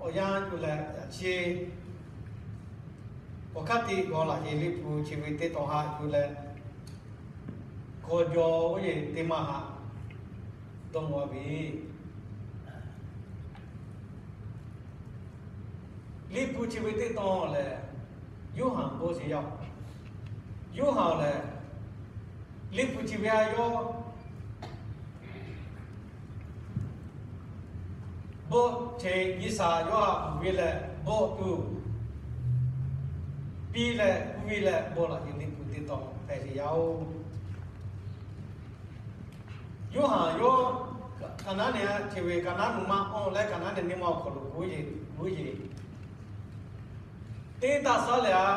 Awˬ yanˇ yuˬ leh yaꞈ chi awˬ hk'aˇ tiꞈ g'aw laꞈ yeˬ Liꞈ hpu chi ve teˇ tawn haꞈ yuˬ leh, k'aw jaw oˇ yeˬ teˇ maˇ haꞈ dawˇ maw ve Liꞈ hpu chi ve teˇ tawn lehˬ, Yoˇhanˬ bon sheˍ yaˇ. Yoˇhanˬ lehˬ, Liꞈ hpu chi ve a yawˇ bawˆ cheꞈ nyi shaˍ yawˇ haꞈ uiˍ ve leh bawˆ tuˬ piˇ leh kuˇ ve leh bon laꞈ yeˬ Liꞈ hpu teˇ tawn hpehꞈ sheˍ yaˇ oˬ. Yoˇhanˬ yawˇ Kaˍnaˉ nehˬ chi ve Kaˍnaˉ nuˬ ma awˬ leh Kaˍnaˉ nehˬ nyi ma awˬ hk'aw lo kuˇ yeˬ, kuˇ yeˬ teˇ taˆ saˉ lehˬ a,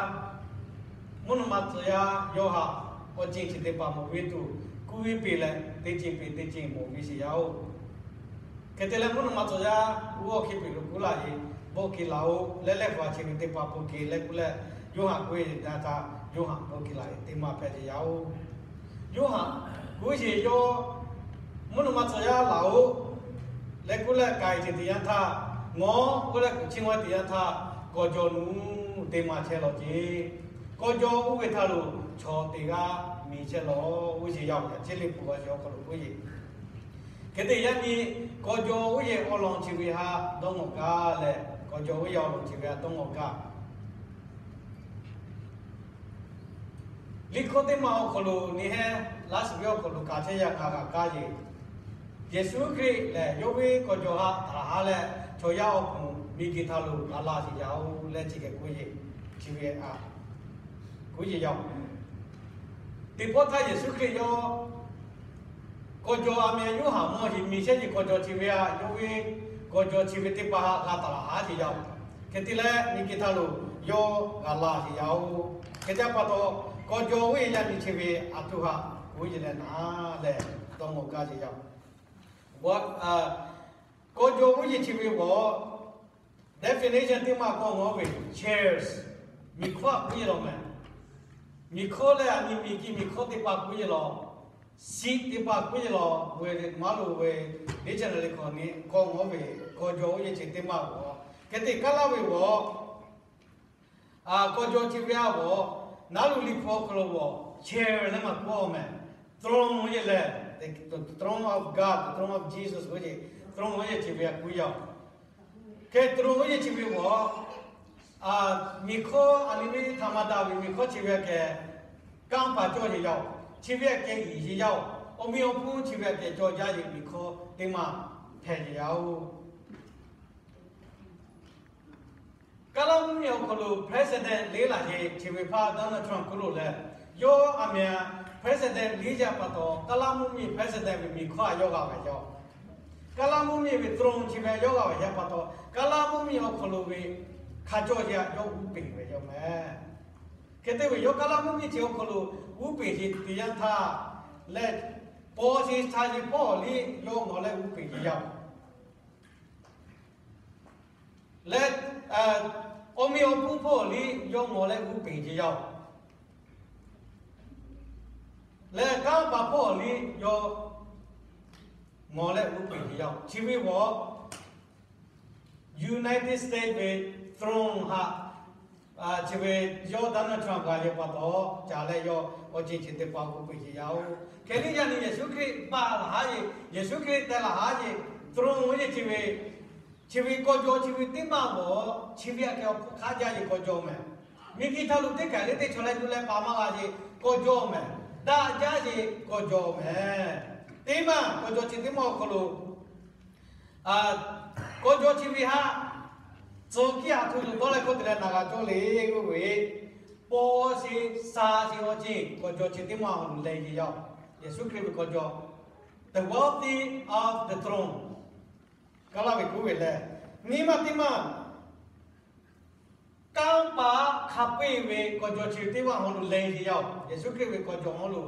mvuhˇ naw ma tcuh yaˇ yawˇ haꞈ awˬ ceuˬ chi teˇ hpaˍ mawˬ ve tuˬ, kuˇ ve peˬ leh teˇ ceuˬ peˬ teˇ ceuˬ mawˬ ve sheˍ yaˇ oˬ. Hk'e te leh mvuhˇ naw ma tcuh yaˇ g'awˇ hk'e peˬ lo kuˇ laꞈ yeˬ bawˆ ke laˬ oˬ leh lehˆ hpaˍ chi ve teˇ hpaˍ bawˆ ke leh kuˇ leh, Yoˇhanˬ kuˇ yeˬ daꞈ htaˇ Yoˇhanˬ bawˆ ke laꞈ yeˬ teˇ maˇ hpehꞈ sheˍ yaˇ oˬ. Yoˇhanˬ kuˇ yeˬ yawˇ mvuhˇ naw ma tcuh yaˇ laˬ oˬ leh kuˇ leh k'ai ceuˬ teˇ yanˇ htaˇ, ngawˬ oˇ leh kuˬ chi ngawˬ teˇ yanˇ htaˇ, k'aw jaw nuˬ teˇ maˇ chehˇ law ceˇ. K'aw jaw oˇ ve htaˇ lo chaw teˇ g'aˇ miˬ chehˇ law, oˇ yeˬ yaˇ awˬ yaꞈ ceˇ Liꞈ hpu g'a shiˍ awˬ hk'aw lo kuˇ yeˬ. Hk'e te yaˇ nyi k'aw jaw oˇ yeˬ awˬ lawn chi ve haꞈ dawˇ nawˬ gaˇ leh, k'aw jaw oˇ yeˬ awˬ lawn chi ve haꞈ dawˇ nawˬ gaˇ. Liꞈ hkawˇ teˇ maˇ awˬ hk'aw lo nyi heˆ laˇ shiˍ ve awˬ hk'aw lo kaꞈ chehˇ yaˇ hk'a g'a kaˇ yeˬ. Yeˍsuˆ Hkriꞈ lehˬ yawˇ ve k'aw jaw haꞈ htaꞈ haꞈ leh, chaw yaˇ awˬ pon miˬ guiˬ htaꞈ lo g'a laˇ sheˍ yaˇ oˬ leh chi hk'e kuˇ yeˬ. Chi ve haꞈ kuˇ yeˬ yaˇ oˬ. Teˇ pawˆ htaˇ Yeˍsuˆ Hkriꞈ yawˇ k'aw jaw a meh Yoˇhanˬ mawˇ yeˬ miˬ chehˇ yeˬ k'aw jaw chi ve haꞈ yawˇ ve k'aw jaw chi ve teˇ hpaˍ haꞈ g'a taˍ laˬ haˉ sheˍ yaˇ oˬ. Hk'e te leh miˬ guiˬ htaꞈ lo yawˇ g'a laˇ sheˍ yaˇ oˬ. Hk'e te pa taw, k'aw jaw oˇ yeˬ yaˇ miˬ chi ve a htoꞈ haꞈ kuˇ yeˬ leh naˍ leh dawˇ mawˬ gaˇ sheˍ yaˇ oˬ. K'aw jaw oˇ yeˬ chi ve g'awˬ definition teˇ maˇ k'awꞈ ngawˬ ve chairs, miˬ hkawˇ kuˇ yeˬ law meh. Miˬ hkawˇ leh a nyi miˬ ki miˬ hkawˇ teˇ hpaˍ kuˇ yeˬ law, seat teˇ hpaˍ kuˇ yeˬ law ve maˇ lo ve, dictionary hk'aw nyi k'awꞈ ngawˬ ve k'aw jaw oˇ yeˬ chi teˇ maˇ g'awˬ. Hk'e te kaˇ laˇ ve g'awˬ k'aw jaw chi ve a g'awˬ, naˉ lu Liꞈ hpu awˬ hk'aw lo g'awˬ chair leh maˇ k'oˆ meh, throne yeˬ leh, the throne of God, the throne of Jesus k'oˆ ve, throne yeˬ chi ve a kuˇ yaˇ oˬ. Hk'e throne yeˬ chi ve g'awˬ, miˬ hkawˇ a nyi ve htaꞈ maˇ daꞈ ve miˬ hkawˇ chi ve a keh kanˇ paˍ cawˇ yeˬ yaˇ oˬ. Chi ve a keh iˍ yeˬ yaˇ oˬ. Awˬ miˇ awˬ hponˇ chi ve a keh cawˇ jaˇ yeˬ miˬ hkawˇ teˇ maˇ hpehꞈ yeˬ yaˇ oˬ. Kaˇ laˇ mvuhˇ miˬ awˬ hk'aw lo president liˇ laˬ yeˬ chi ve hpaˇ Donald Trump kuˇ loˬ leh, yawˇ a meh a president liˇ jaˇ pa taw, kaˇ laˇ mvuhˇ miˬ president ve miˬ hkawˇ a yawˇ g'a ve yaˇ oˬ. Kaˇ laˇ mvuhˇ miˬ ve throne chi ve yawˇ g'a ve yaˇ pa taw, kaˇ laˇ mvuhˇ miˬ awˬ hk'aw lo ve hk'a cawˇ yaˇ yawˇ uˉ peunˍ ve yaˇ meh. Hk'e te ve yawˇ kaˇ laˇ mvuhˇ miˬ chi awˬ hk'aw lo uˉ peunˍ sheˍ teˇ yanˇ htaˇ leh, paw sheˍ htaꞈ yeˬ hpawˇ liˇ yawˇ ngawˬ leh uˉ peunˍ yeˬ yaˇ oˬ. Leh awˬ miˇ awˬ hponˇ hpawˇ liˇ yawˇ ngawˬ leh uˉ peunˍ yeˬ yaˇ oˬ. Leh kanˇ paˍ hpawˇ liˇ yawˇ ngawˬ leh uˉ peunˍ yeˬ yaˇ oˬ. Chi ve g'awˬ United States ve throne haꞈ chi ve yawˇ Donald Trump g'a yawˇ pa taw, caˍ leh yawˇ awˬ ceuˬ chi teˇ hpaˍ uˉ peunˍ yeˬ yaˇ oˬ. Hk'e liˇ yaˇ nyi Yeˍsuˆ Hkriꞈ baˬ laˬ haˉ yeˬ, Yeˍsuˆ Hkriꞈ teh laˬ haˉ yeˬ, throne yeˬ chi ve, chi ve k'aw jaw chi ve teˇ maˇ g'awˬ, chi ve a keh awˬ hpfuhˇ hk'aˇ jaˇ yeˬ k'aw jaw meh. Miˬ guiˬ htaꞈ lo teˇ kaˬ le teˇ chaw leh yuˬ leh paˍ maˇ g'a yeˬ k'aw jaw meh. Daꞈ jaˇ yeˬ k'aw jaw meh. Teˇ maˇ k'aw jaw chi teˇ maˇ awˬ hk'aw lo k'aw jaw chi ve haꞈ tcuh kiˇ a htoꞈ lo dawˇ leh k'oˆ te leh naˍ g'a cawˇ le k'oˆ ve, paw sheˍ sha sheˍ awˬ ceuˬ k'aw jaw chi teˇ maˇ awˬ hk'aw lo leh yeˬ yaˇ oˬ. Yeˍsuˆ Hkriꞈ ve k'aw jaw, the wealthy of the throne, kaˇ laˇ ve kuˉ ve leh, nyi ma teˇ maˇ kanˇ paˍ hk'a peu-eˬ ve k'aw jaw chi teˇ maˇ awˬ hk'aw lo leh yeˬ yaˇ oˬ. Yeˍsuˆ Hkriꞈ ve k'aw jaw awˬ hk'aw lo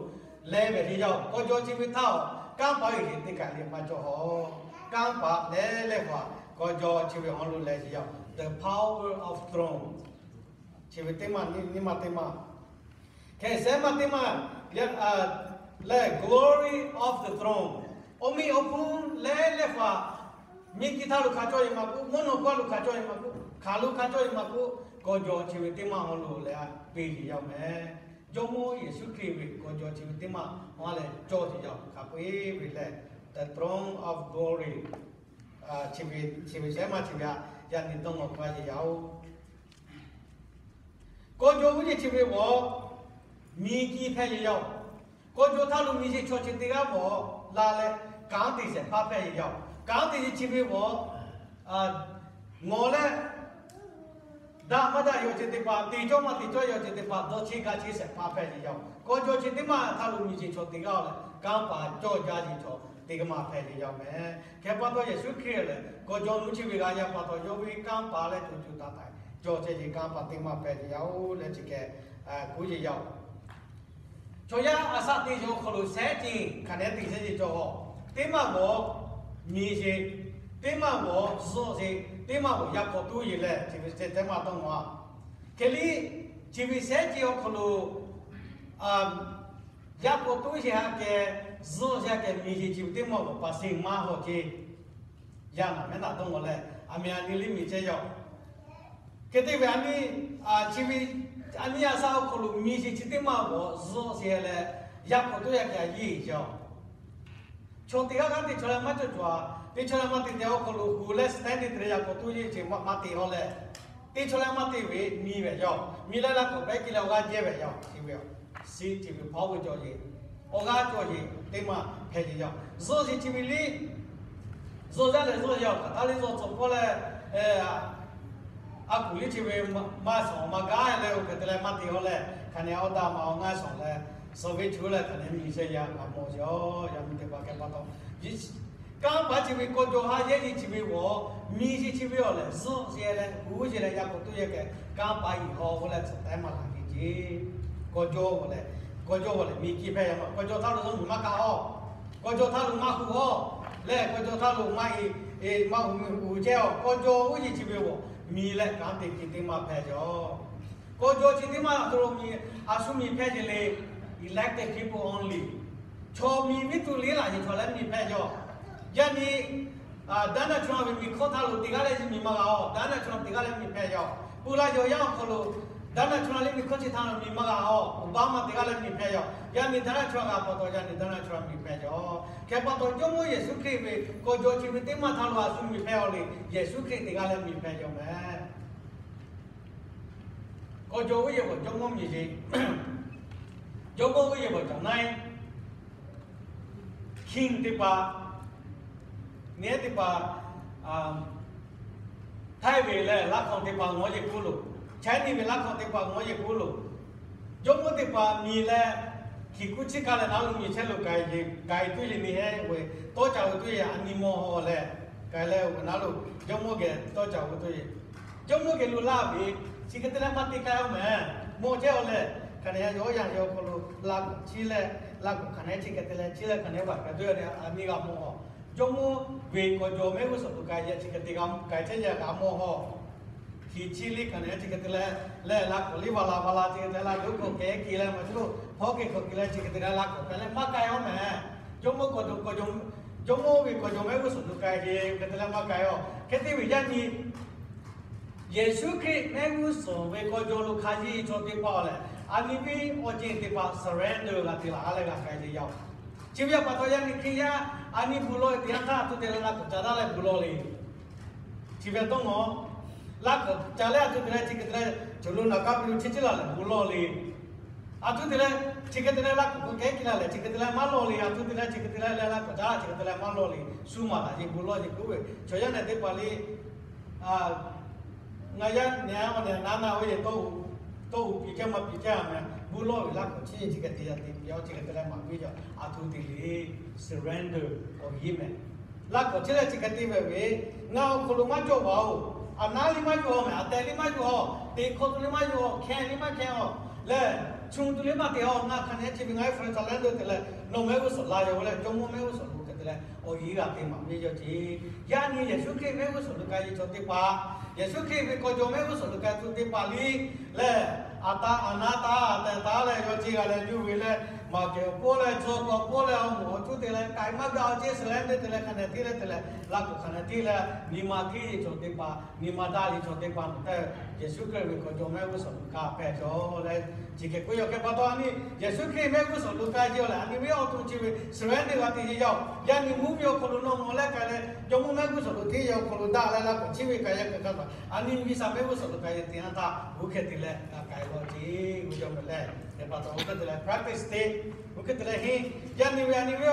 leh ve yeˬ yaˇ oˬ. K'aw jaw chi ve htaˇ, kanˇ paˍ yeˬ teˇ kaˬ le maˇ cawˇ haw. Kanˇ paˍ leh leh hpaˍ k'aw jaw chi ve awˬ hk'aw lo leh yeˬ yaˇ oˬ. The power of throne chi ve teˇ maˇ nyi ma teˇ maˇ, hk'e shehˉ maˇ teˇ maˇ leh glory of the throne, awˬ miˇ awˬ hponˇ leh leh hpaˍ Miˬ guiˬ htaˇ lo hkanˍ cawˇ ve maˇ k'oˆ, mvuhˇ naw hkawˇ lo hkanˍ cawˇ ve maˇ k'oˆ, hkanˍ lo hkanˍ cawˇ ve maˇ k'oˆ, kawˬ jawˬ chi ve teˇ maˇ awˬ lo leh a peˇ yeˬ yaˇ oˬ meh. Jawˇmawˇ Yeˍsuˆ Hkriꞈ ve kawˬ jawˬ chi ve teˇ maˇ awˬ leh cawˇ yeˬ yaˇ oˬ hk'a peu-eˬ ve lehˬ, the throne of glory, chi ve shehˉ maˇ chi ve a, yaꞈ nyi dawˇ ngawˬ k'ai yeˬ yaˇ oˬ. Kawˬ jawˬ uˉ jeˬ chi ve g'awˬ miˬ guiˬ hpehꞈ yeˬ yaˇ oˬ. Kawˬ jawˬ htaˇ lo miˬ yeˬ chaw chi teˇ g'aˇ g'awˬ la leh kanˉ te shehˍ hpaˇ hpehꞈ yeˬ yaˇ oˬ. Kanˉ te yeˬ chi ve g'awˬ ngawˬ leh daꞈ maˇ daꞈ yaw ceuˬ teˇ hpaˍ, te cawˇ maˇ te cawˇ yaw ceuˬ teˇ hpaˍ dawˇ cheˇ ga cheˇ shehˍ hpaˇ hpehꞈ yeˬ yaˇ oˬ. Kawˬ jawˬ chi teˇ maˇ htaˇ lo miˬ yeˬ chaw teˇ g'aˇ leh kanˉ paˍ cawˇ jaˇ yeˬ chaw teˇ g'aˇ maˇ hpehꞈ yeˬ yaˇ oˬ meh. Hk'e pa taw Yeˍsuˆ Hkriꞈ lehˬ kawˬ jawˬ nuˇ chi ve g'a yaˇ pa taw yawˇ ve kanˉ paˍ leh co co taiˍ taiˍ cawˬ chehˇ yeˬ kanˉ paˍ teˇ maˇ hpehꞈ yeˬ yaˇ oˬ leh chi hk'e kuˉ yeˬ yaˇ oˬ. Chaw yaˇ a shaꞈ teꞈ yaw hk'aw lo shehˉ ceˬ hkanˍ nehˉ teꞈ shehˉ ceˬ cawˬ hawˬ, teˇ maˇ g'awˬ miˬ yeˬ, teˇ maˇ g'awˬ zuhˆ yeˬ, teˇ maˇ g'awˬ yaˇ hk'aw toˉ yeˬ leh chi ve ceh teˇ maˇ dawˇ ngawˬ a. Hk'e liˇ chi ve shehˉ ceˬ awˬ hk'aw lo yaˇ hk'aw toˉ yeˬ ha keh, zuhˆ yeˬ ha keh miˬ yeˬ chi ve teˇ maˇ g'awˬ paˍ seˍ maˇ hawˬ ceˇ. Yaˇ naˬ mehˉ naˬ dawˇ ngawˬ leh, a miˬ a nyi liˇ miˬ chehˇ yaˇ oˬ. Hk'e te ve a nyi, chi ve a nyi a shaꞈ awˬ hk'aw lo miˬ yeˬ chi teˇ maˇ g'awˬ zuhˆ yeˬ leh, yaˇ hk'aw toˉ yaˇ keh a yeˇ yaˇ oˬ. Chaw teˇ g'aˇ g'aˇ teˇ chaw leh maˇ cawˬ cawˬ a, teˇ chaw leh maˇ te te awˬ hk'aw lo hu leh standing te leh yaˇ hk'aw toˉ yeˬ chi maˇ te haw leh, teˇ chaw leh maˇ te ve miˬ ve yaˇ oˬ. Miˬ leh laˇ hk'awꞈ pehˉ ki leh awˬ g'aˇ jehˇ ve yaˇ oˬ chi ve a. Chi ve hpaw ve cawˬ yeˬ, awˬ g'aˇ cawˬ yeˬ teˇ maˇ hpehꞈ yeˬ yaˇ oˬ. Zuhˆ yeˬ chi ve liˇ zuhˆ yaˇ leh zuhˆ yaˇ oˬ hk'aˬ htaˇ liˇ zuhˆ tcuh hkawˇ leh, a kuˬ liˇ chi ve maˇ shawˍ maˇ gaˇ leh oˬ hk'e te leh maˇ te haw leh, hk'aˬ nehˬ awˬ daꞈ ma awˬ ngaˇ shawˍ leh suh ve chu leh hk'aˬ nehˬ miˬ yeˬ yaˇ g'a mawˬ yaˇ oˬ. Yaˇ miˬ teˇ hpaˍ hk'e pa taw, kanˉ paˍ chi ve kawˬ jawˬ ha yehˇ yeˬ chi ve g'awˬ miˬ yeˬ chi ve awˬ lehˬ zuhˆ yeˬ leh hu yeˬ leh yaˇ hk'aw toˉ yeˬ keh kanˉ paˍ yiˬ haw g'awˇ leh tcuhꞈ taˍ maˇ laˬ ve ceˇ. Kawˬ jawˬ leh, kawˬ jawˬ g'awˬ lehˬ miˬ guiˬ hpehꞈ yaˇ ma, kawˬ jawˬ htaˇ lo dawˇ nyi maˇ kaꞈ haw, kawˬ jawˬ htaˇ lo maˇ hu haw leh, kawˬ jawˬ htaˇ lo maˇ e, maˇ hu hu chehˇ a. Kawˬ jawˬ uˉ yeˬ chi ve g'awˬ miˬ leh kanˉ te hkiˬ teˇ maˇ hpehꞈ yaˇ oˬ. Kawˬ jawˬ chi teˇ maˇ a htoꞈ lo miˬ, a shu miˬ hpehꞈ yeˬ le, elected people only. Chaw miˬ viˉ tuˬ liˇ laꞈ yeˬ chaw leh miˬ hpehꞈ yaˇ oˬ. Yaˇ nyi Donald Trump ve miˬ hkawˇ htaˇ lo teˇ g'aˇ leh miˬ maˇ g'a oˬ. Donald Trump teˇ g'aˇ leh miˬ hpehꞈ yaˇ oˬ. Peuˬ la yawˬ yaˇ awˬ hk'aw lo Donald Trump leh miˬ hkawˇ chi htaˇ lo miˬ maˇ g'a oˬ. Obama teˇ g'aˇ leh miˬ hpehꞈ yaˇ oˬ. Yaˇ nyi Donald Trump g'a pa taw yaˇ nyi Donald Trump miˬ hpehꞈ yaˇ oˬ. Hk'e pa taw Jawˇmawˇ Yeˍsuˆ Hkriꞈ ve kawˬ jawˬ chi ve teˇ maˇ htaˇ lo a shu miˬ hpehꞈ yaˇ le, Yeˍsuˆ Hkriꞈ teˇ g'aˇ leh miˬ hpehꞈ yaˇ oˬ meh. Kawˬ jawˬ uˉ yeˬ bawˬ Jawˇmawˇ miˬ yeˬ, Jawˇmawˇ uˉ yeˬ bawˬ caˬ naˉ, king teˇ hpaˍ, nehˉ teˇ hpaˍ, Htaiˇ ve leh laˇ hk'awꞈ teˇ hpaˍ ngawˬ yeˬ k'oˆ loˬ, Chinese ve laˇ hk'awꞈ teˇ hpaˍ ngawˬ yeˬ k'oˆ loˬ, Jawˇmawˇ teˇ hpaˍ miˬ leh hkiˬ kuˆ chiˇ kaˇ leh naˉ lo miˬ chehˇ lo k'ai tuˬ yeˬ miˬ hehˉ ve tawˇ caˬ ve tuˬ yeˬ a nyi mawˬ haw leh, k'ai leh oˬ ve naˉ lo Jawˇmawˇ geh tawˇ caˬ ve tuˬ yeˬ, Jawˇmawˇ geh lo laˇ ve, chi hk'e te leh maˇ te k'ai oˬ meh. Mawˬ chehˇ oˬ leh, hk'aˬ nehˬ yaˇ yaˇ awˬ hk'aw lo laˇ k'awꞈ chiˇ leh, laˇ k'awꞈ hk'aˬ nehˬ chi hk'e te leh chiˇ leh hk'aˬ nehˬ vaꞈ kaꞈ tuˬ a nyi g'a mawˬ a. Jawˇmawˇ ve kawˬ jawˬ mehˆ g'uˇ suhˍ lo k'ai yehˬ chi hk'e te g'a k'ai chehˇ yaˇ g'a mawˬ haw. Hkiˬ chiˇ liˇ hk'aˬ nehˬ chi hk'e te leh, leh laˇ hk'awꞈ liˇ va la va la chi hk'e te laˇ hk'awꞈ kehˉ kiˬ leh maˇ cawˬ, hawˉ kehˬ hk'awꞈ kiˬ leh chi hk'e te leh laˇ hk'awꞈ k'ai leh maˇ k'ai oˬ meh. Jawˇmawˇ kawˬ jawˬ, Jawˇmawˇ ve kawˬ jawˬ mehˆ g'uˇ suhˍ lo k'ai ve hk'e te leh maˇ k'ai oˬ. Hk'e te ve yaˇ nyi Yeˍsuˆ Hkriꞈ mehˆ g'uˇ suhˍ ve kawˬ jawˬ lo hk'a yeˬ chaw teˇ hpaˍ lehˬ, a nyi ve awˬ ceuˬ teˇ hpaˍ surrender g'a te laˬ leh g'a k'ai ve yaˇ oˬ. Chi ve pa taw yaˇ nyi Hkriꞈ yaˇ a nyi bvuhˬ lawˬ ve teˇ yanˇ htaˇ a htoꞈ te leh laˇ k'awꞈ ca daꞈ leh bvuhˬ lawˬ le. Chi ve dawˇ ngawˬ, laˇ k'awꞈ ca leh a htoꞈ te leh chi hk'e te leh cawˬ lo naˬ kaˇ ve lo chehˇ chehˇ laˬ leh bvuhˬ lawˬ le. A htoꞈ te leh chi hk'e te leh laˇ k'awꞈ k'oˆ kehˉ kiˬ laˇ leh chi hk'e te leh maˇ lawˬ le. A htoꞈ te leh chi hk'e te leh leh laˇ k'awꞈ ca chi hk'e te leh maˇ lawˬ le. Shu maˍ laꞈ yeˬ bvuhˬ lawˬ yeˬ k'oˆ ve chaw yaˇ nehˬ teˇ hpaˍ le. Ngaˬ yaˇ nehˬ a nehˬ naˉ na oˇ yeˬ tawˇ hu piˍ caˇ maˇ piˍ caˇ a meh, bvuhˬ lawˬ ve laˇ k'awꞈ chi yeˬ chi hk'e te yaˇ te piˍ a chi hk'e te leh maˍ piˇ yaˇ a htoꞈ te le. Surrender k'awꞈ yeˬ meh. Laˇ k'awꞈ chi leh chi hk'e te ve ve, ngaˬ awˬ hk'aw lo maˇ cawˬ vaˬ oˬ. A naˉ liˇ maˇ yuˬ a meh, a tehˬ liˇ maˇ yuˬ a, teˇ hkawˇ tuˬ liˇ maˇ yuˬ a, hkehˇ liˇ maˇ hkehˇ a, leh chuˇ tuˬ liˇ maˇ te a, ngaˬ hk'aˬ nehˬ chi ve ngaˬ hui surrender te leh nawˬ mehˆ g'uˇ suhˍ la yaw ve leh Jawˇmawˇ mehˆ g'uˇ suhˍ lo hk'e te leh awˬ yeˬ g'a te maˍ ve yaˇ ce. Yaˇ nyi Yeˍsuˆ Hkriꞈ mehˆ g'uˇ suhˍ lo k'ai ve chaw teˇ hpaˍ, Yeˍsuˆ Hkriꞈ ve kawˬ jawˬ mehˆ g'uˇ suhˍ lo k'ai tuˬ teˇ hpaˍ liˇ leh, a taˍ a naˉ taˍ a tehˬ taˍ leh yaw ce g'a leh yuˬ ve leh Maꞈ kehˬ awˬ pon leh, chaw k'awꞈ pon leh, awˬ moˍ awˬ cuˇ te leh k'ai maˇ gaˇ awˬ ceˇ, surrender te leh hk'a nehˬ hteˇ leh te leh, laˇ k'awꞈ hk'a nehˬ hteˇ leh, nyi ma hteˇ ve chaw teˇ hpaˍ, nyi ma daꞈ ve chaw teˇ hpaˍ nawˬ tehꞈ, Yeˍsuˆ Hkriꞈ ve k'awꞈ jawˬ mehˆ g'uˇ suhˍ lo k'ai hpehꞈ cawˬ leh, chi hk'e k'oˆ yaw hk'e pa taw, a nyi Yeˍsuˆ Hkriꞈ mehˆ g'uˇ suhˍ lo k'ai ce leh, a nyi ve awˬ to chi ve surrender g'a te ce yaˇ-oˬ, yaˇ nyi mvuhˇ ve awˬ hk'aw lo nawˬ mawˬ leh k'ai leh, Jawˇmawˇ mehˆ g'uˇ suhˍ lo hteˇ ve awˬ hk'aw lo daꞈ leh laˇ k'awꞈ chiˇ ve k'ai yaˇ hk'e hk'a taꞈ, a nyi G'uiˬsha mehˆ g'uˇ suhˍ lo k'ai yaˇ teˇ yanˇ htaˇ, g'uˇ hkeh te leh g'a k'ai law ce, g'uˇ jawˇ mehˍ leh, hk'e pa taw g'uˇ hkeh te leh practice te, g'uˇ hkeh te leh henˇ, yaˇ nyi ve a nyi ve,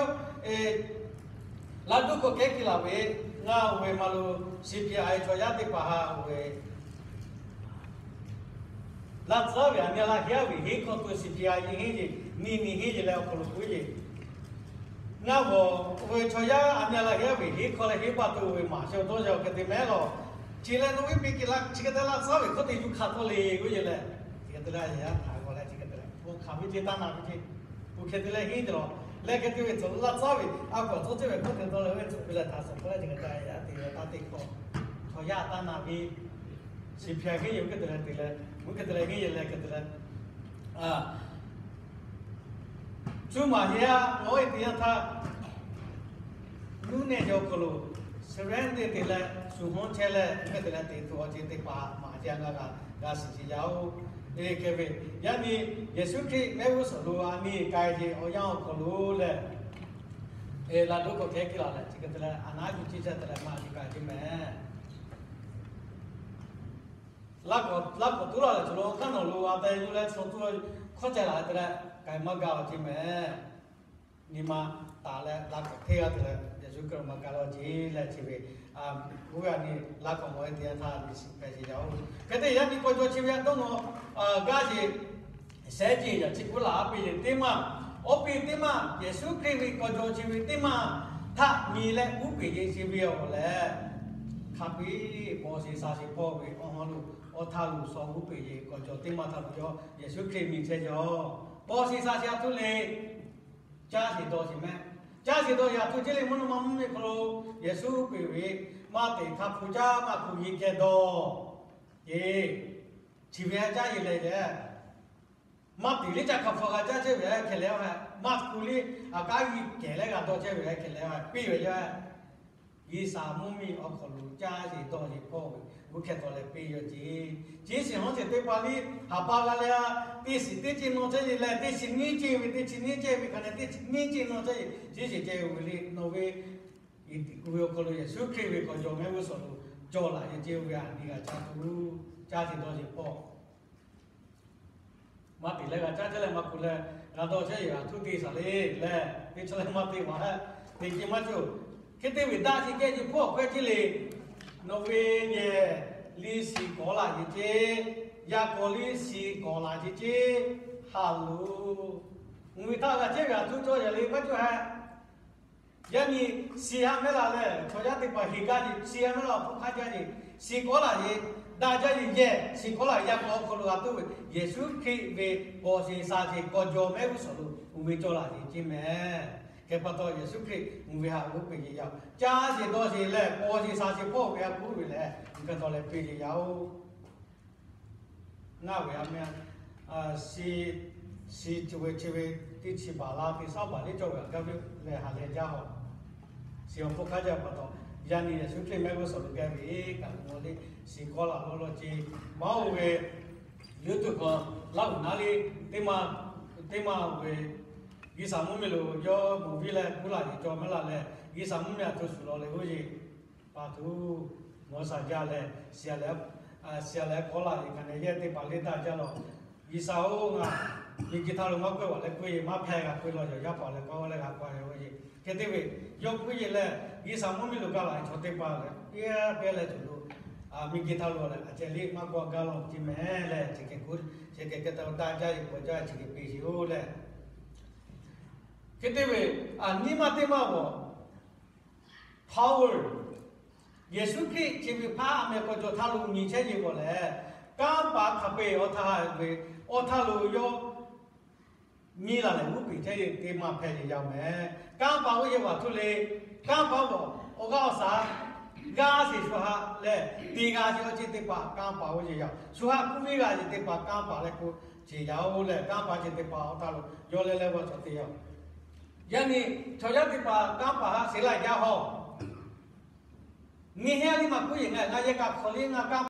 laˇ duˇ k'awꞈ kehˉ kiˇ laˬ ve, ngaˬ oˇ ve maˇ lo, C P I chaw yaˇ teˇ hpaˍ ha oˇ ve laˇ tcuhˉ ve a nyi laˇ heˉ ve henˇ hkawˇ to C P I nyi henˇ ce, nyi nyi henˇ ce leh awˬ hk'aw lo k'oˆ ce. Ngaˬ g'awˬ oˇ ve chaw yaˇ a nyi laˇ heˉ ve henˇ hkawˇ leh henˇ pa taw oˇ ve maˍ shehˍ dawˇ yaw hk'e te mehˉ lawˬ. Chi leh nawˬ ve miˬ guiˬ la chi hk'e te laˇ tcuhˉ ve hkawˇ te yuˬ hk'a htawˇ le k'oˆ ce leh, chi hk'e te leh a yaˇ htaꞈ g'awˬ leh chi hk'e te leh, oˇ hk'aˬ ve ce taˇ na ve ce, oˇ hk'e te leh henˇ ce lawˬ. Leh hk'e te ve tcuhˉ laˇ tcuhˉ ve a k'awꞈ tcuhˉ ce ve hkawˇ te dawˇ leh ve tcuhˉ ve leh htaꞈ suhˍ hk'e leh chi hk'e te a yaˇ te ve taˇ te hkawˇ, chaw yaˇ taˇ na ve, C P I henˇ ce oˇ hk'e te leh te leh, oˇ hk'e te leh henˇ ce leh hk'e te leh, cuˇ maˬ heˆ a, nawˬ e teˇ yanˇ htaˇ nuˇ nehˬ ce awˬ hk'aw lo surrender te leh shu hawˉ chehˇ leh, oˇ hk'e te leh te tuˬ awˬ ceuˬ teˇ hpaˍ maˍ ce a ngaˬ g'a g'a shiˍ ce yaˇ-oˬ. Eˬ hk'e ve, yaˇ nyi Yeˍsuˆ Hkriꞈ mehˆ g'uˇ suhˍ lo a nyi k'ai ce awˬ yanˇ awˬ hk'aw lo leh, laˇ duˇ k'awꞈ kehˉ kiˇ laˬ leh chi hk'e te leh a naˉ yuˬ ciˇ caˇ te leh maˇ te k'ai ce mehˍ. Laˇ k'awꞈ tuˉ laˇ leh chaw lo hk'aˇ nawˬ lo a ta yuˬ leh chaw tuˉ hkawˇ ceh laˬ te leh k'ai maˇ gaˇ awˬ ce mehˍ. Nyi ma taˍ leh laˇ k'awꞈ hteˇ g'aˇ te leh Yeˍsuˆ Hkriꞈ maˇ k'ai law ce leh chi ve, oˇ ve a nyi laˇ k'awꞈ mawˬ e teˇ yanˇ htaˇ nyi shiˍ hpehꞈ ce yaˇ-oˬ. Hk'e te yaˇ nyi k'awꞈ jaw chi ve a dawˇ nawˬ gaˇ ce shehˉ ce yaꞈ chi k'oˆ laˬ a piˇ ce teˇ maˇ, awˬ piˇ teˇ maˇ Yeˍsuˆ Hkriꞈ ve k'awꞈ jaw chi ve teˇ maˇ htaꞈ nyi leh uˉ peꞈ ce chi ve awˬ lehˬ, hk'a piˇ paw sheˍ sha sheˍ hpawˇ ve awˬ hawˉ lo awˬ htaˇ lo shaw uˉ peꞈ ce k'awꞈ jaw teˇ maˇ htaꞈ lo yaw Yeˍsuˆ Hkriꞈ miˬ chehˇ jaw. Paw sheˍ sha sheˍ a htoꞈ le, caˇ sheˍ dawˇ sheˍ mehˆ. Caˇ sheˍ dawˇ yaꞈ a htoꞈ ce le mvuhˇ naw ma mvuhˇ miˬ hk'aw lo Yeˍsuˆ uˉ peꞈ ve, maˇ teꞈ hk'a hpu caˇ maˇ hk'u nyi keh dawˇ ce. Chi ve a caˇ yeˬ leh leh, maˇ teꞈ liˇ caˇ hk'a hpu g'a caˇ chehˇ ve hkeh leh, maˇ hk'u liˇ a kaˉ yiˇ kehˬ leh g'a dawˇ chehˇ ve hkeh leh piˇ ve yaˇ. G'uiˬsha mvuhˇ miˬ awˬ hk'aw lo caˇ sheˍ dawˇ sheˍ hpawˇ ve g'uˇ hkeh taw leh piˇ yaw ce. Chi shiˍ hawˉ sheˍ teˇ hpaˍ liˇ haˍ pa g'a leh a, teˇ shiˍ teˇ ceuˬ nawˇ chehˇ yeˬ leh teˇ shiˍ nyiˇ ceuˬ ve teˇ shiˍ nyiˇ ceuˬ ve hk'a leh teˇ shiˍ nyiˇ ceuˬ nawˇ chehˇ yeˬ, chi shiˍ ceh ve le nawˬ ve uˉ ve awˬ hk'aw lo Yeˍsuˆ Hkriꞈ ve k'awꞈ jaw mehˆ g'uˇ suhˍ lo cawˬ laˬ yeˬ ce ve a nyi g'a caˇ tuˬ, caˇ sheˍ dawˇ sheˍ hpawˇ maˇ teꞈ leh g'a caˇ chehˇ leh maˇ hk'u leh g'a dawˇ chehˇ yeˬ a htoꞈ te shaˍ le leh teˇ chaw leh maˇ te maˇ heˆ. Teˇ ceuˬ maˇ cawˬ. Hk'e te ve daꞈ sheˍ kehˬ ce hpawˇ awˬ hkawehˇ ce le. Nawˬ ve yehˬ liˇ shiˍ kawˍ laˬ yeˬ ce, yaˇ kawˍ liˇ shiˍ kawˍ laˬ yeˬ ce. Haˍ loˬ. Ngaˬ hui htaꞈ g'a chehˇ ve a htoꞈ cawˬ yaꞈ le maˇ cawˬ heˆ. Yaˇ nyi shiˍ haꞈ mehˉ laˬ leh chaw yaˇ teˇ hpaˍ heˍ gaˇ ce, shiˍ haꞈ mehˉ laˬ hpfuhˇ hk'aˇ jaˇ ce, shiˍ kawˍ laˬ yeˬ, daꞈ jaˇ yeˬ yehˬ shiˍ kawˍ laˬ yaˇ kawˍ awˬ hk'aw lo g'a tuˉ ve Yeˍsuˆ Hkriꞈ ve k'awꞈ sheˍ sha ce k'awꞈ jaw mehˆ g'uˇ suhˍ lo uˉ ve cawˬ laˬ yeˬ ce mehˍ. Hk'e pa taw Yeˍsuˆ Hkriꞈ uˉ ve haꞈ g'uˇ peˬ yeˬ yaˇ-oˬ. Caˇ sheˍ dawˇ sheˍ leh k'awꞈ sheˍ sha ce hpawˇ ve a kuˉ ve lehˬ, uˉ hk'e taw leh piˇ yeˬ yaˇ-oˬ. Ngaˬ ve a meh, shiˍ, shiˍ tuˬ ve chi ve teˇ chi baˬ la teˇ shaˉ baˬ liˇ cawˬ ve a gaˇ ve lehˬ ha leh jaˇ haw. Shiˍ awˬ hpfuhˇ hk'aˇ jaˇ pa taw, yaˇ nyi Yeˍsuˆ Hkriꞈ mehˆ g'uˇ suhˍ lo gaˇ ve kaꞈ lo mawˬ le, shiˍ kawˍ laˬ lo law ce, maˇ oˇ ve YouTube hk'aw laˇ uiˍ naˉ le, teˇ maˇ, teˇ maˇ oˇ ve G'uiˬsha mvuhˇ miˬ lo yawˇ mvuhˇ viˇ leh kuˉ laˬ yeˬ cawˬ mehˉ laˬ leh, G'uiˬsha mvuhˇ miˬ a htoꞈ shuˍ law leh oˇ yeˬ pa tuˬ, ngaˬ hui shaˍ jaˇ leh, shiˍ a leh, shiˍ a leh kawˍ laˬ yeˬ hk'a neh yehˇ teˇ hpaˍ liˇ taˇ jaˇ law. G'uiˬsha-oˬ, ngaˬ miˬguiˬ htaˇ lo maˇ kawehˇ vaˬ leh k'oˆ yeˬ maˇ hpehˇ g'a k'oˆ law, yawˬ yaˇ paˍ leh kawˆ leh g'a k'oˆ a ve oˇ yeˬ. Hk'e te ve, yawˇ k'oˆ yeˬ leh, G'uiˬsha mvuhˇ miˬ lo gaˇ laˬ chaw teˇ hpaˍ leh, pehˇ pehˇ leh tuˬ lo, miˬguiˬ htaˇ lo leh a ceh liˇ maˇ kawˆ gaˇ law ce mehˍ leh, chi hk'e k'oˆ, chi hk'e k'ai taˇ jaˇ yeˬ k'awꞈ jaˇ chi hk'e piˇ sheˍ-oˬ leh. Hk'e te ve, a nyi ma teˇ maˇ g'awˬ power, Yeˍsuˆ Hkriꞈ chi ve hpaˇ a meh k'awꞈ cawˬ htaˇ lo nyi chehˇ yeˬ g'awˬ leh, kanˇ paˍ hk'a peu-eˬ awˬ htaˇ ve, awˬ htaˇ lo yawˇ miˇ laˬ leh g'uˇ peˬ chehˇ yeˬ teˇ maˇ hpehꞈ yeˬ yaˇ mehˍ. Kanˇ paˍ oˇ yeˬ vaˬ htuˇ le, kanˇ paˍ g'awˬ awˬ g'aˇ awˬ shaˍ g'aˇ sheˍ shu haꞈ leh, teˇ g'aˇ sheˍ awˬ ceuˬ teˇ hpaˍ kanˇ paˍ oˇ yeˬ yaˇ, shu haꞈ kuˇ viˇ g'aˇ sheˍ teˇ hpaˍ kanˇ paˍ leh k'o, ceˬ yaꞈ-oˬ lehˬ, kanˇ paˍ ceuˬ teˇ hpaˍ awˬ hk'aw lo yawˇ leh leh g'a cawˬ te yaˇ. Yaꞈ nyi chaw yaˇ teˇ hpaˍ kanˇ paˍ haꞈ sheˍ laˇ jaˇ hawˬ. Nyi heˆ a liˇ maˬ k'oˆ yeˬ ngaˬ, ngaˬ yehˬ kaꞈ hk'awꞈ liˇ ngaˬ kanˇ